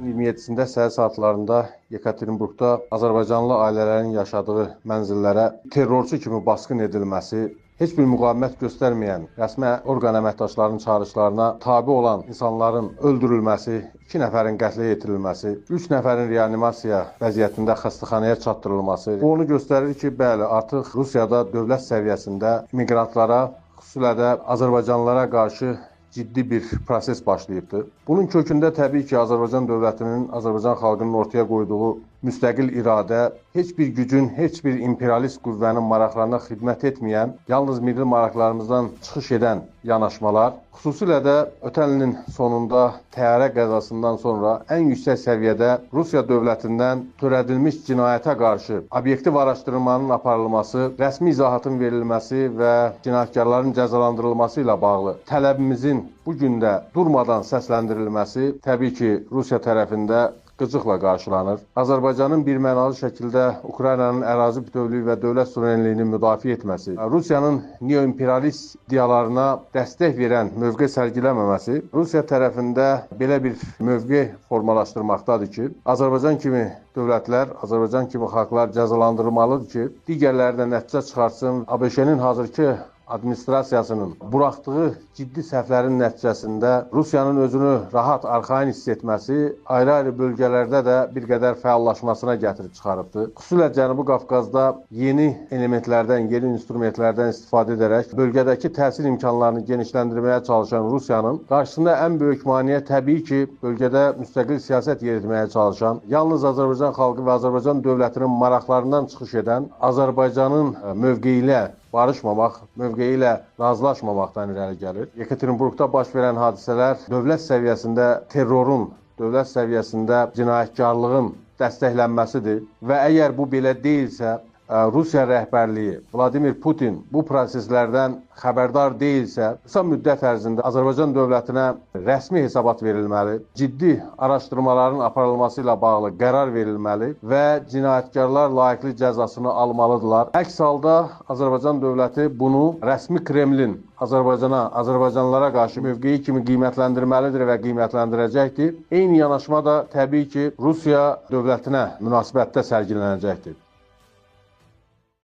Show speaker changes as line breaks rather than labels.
27-sində səhər saatlarında Yekaterinburqda azərbaycanlı ailələrin yaşadığı mənzillərə terrorçu kimi basqın edilməsi, heç bir müqavimət göstərməyən rəsmi orqan əməkdaşlarının çağırışlarına tabe olan insanların öldürülməsi, 2 nəfərin qətlə yetirilməsi, 3 nəfərin reanimasiya vəziyyətində xəstəxanaya çatdırılması onu göstərir ki, bəli, artıq Rusiyada dövlət səviyyəsində miqrantlara, xüsusilə də azərbaycanlılara qarşı ciddi bir proses başlayıbdır. Bunun kökündə təbii ki, Azərbaycan dövlətinin, Azərbaycan xalqının ortaya qoyduğu müstəqil iradə, heç bir gücün, heç bir imperialist qüvvənin maraqlarına xidmət etməyən, yalnız milli maraqlarımızdan çıxış edən yanaşmalar, xüsusilə də ötən ilin sonunda təyyarə qəzasından sonra ən yüksək səviyyədə Rusiya dövlətindən törədilmiş cinayətə qarşı obyektiv araşdırmanın aparılması, rəsmi izahatın verilməsi və cinayətkarların cəzalandırılması ilə bağlı tələbimizin bu gün də durmadan səsləndirilməsi təbii ki, Rusiya tərəfində qıcıqla qarşılanır. Azərbaycanın birmənalı şəkildə Ukraynanın ərazi bütövlüyü və dövlət suverenliyini müdafiə etməsi, Rusiyanın neoimperialist iddialarına dəstək verən mövqe sərgiləməməsi Rusiya tərəfində belə bir mövqe formalaşdırmaqdadır ki, Azərbaycan kimi dövlətlər, Azərbaycan kimi xalqlar cəzalandırılmalıdır ki, digərləri də nəticə çıxartsın. ABŞ-nin hazırki administrasiyasının buraxdığı ciddi səhvlərin nəticəsində Rusiyanın özünü rahat, arxayın hiss etməsi ayrı-ayrı bölgələrdə də bir qədər fəallaşmasına gətirib çıxarıbdır. Xüsusilə Cənubi Qafqazda yeni elementlərdən, yeni instrumentlərdən istifadə edərək bölgədəki təsir imkanlarını genişləndirməyə çalışan Rusiyanın qarşısında ən böyük maneə təbii ki, bölgədə müstəqil siyasət yeritməyə çalışan, yalnız Azərbaycan xalqı və Azərbaycan dövlətinin maraqlarından çıxış edən Azərbaycanın mövqeyi ilə barışmamaq, mövqeyi ilə razılaşmamaqdan irəli gəlir. Yekaterinburqda baş verən hadisələr dövlət səviyyəsində terrorun, dövlət səviyyəsində cinayətkarlığın dəstəklənməsidir və əgər bu belə deyilsə, Rusiya rəhbərliyi, Vladimir Putin bu proseslərdən xəbərdar deyilsə, qısa müddət ərzində Azərbaycan dövlətinə rəsmi hesabat verilməli, ciddi araşdırmaların aparılması ilə bağlı qərar verilməli və cinayətkarlar layiqli cəzasını almalıdırlar. Əks halda Azərbaycan dövləti bunu rəsmi Kremlin Azərbaycana, azərbaycanlılara qarşı mövqeyi kimi qiymətləndirməlidir və qiymətləndirəcəkdir. Eyni yanaşma da təbii ki, Rusiya dövlətinə münasibətdə sərgilənəcəkdir.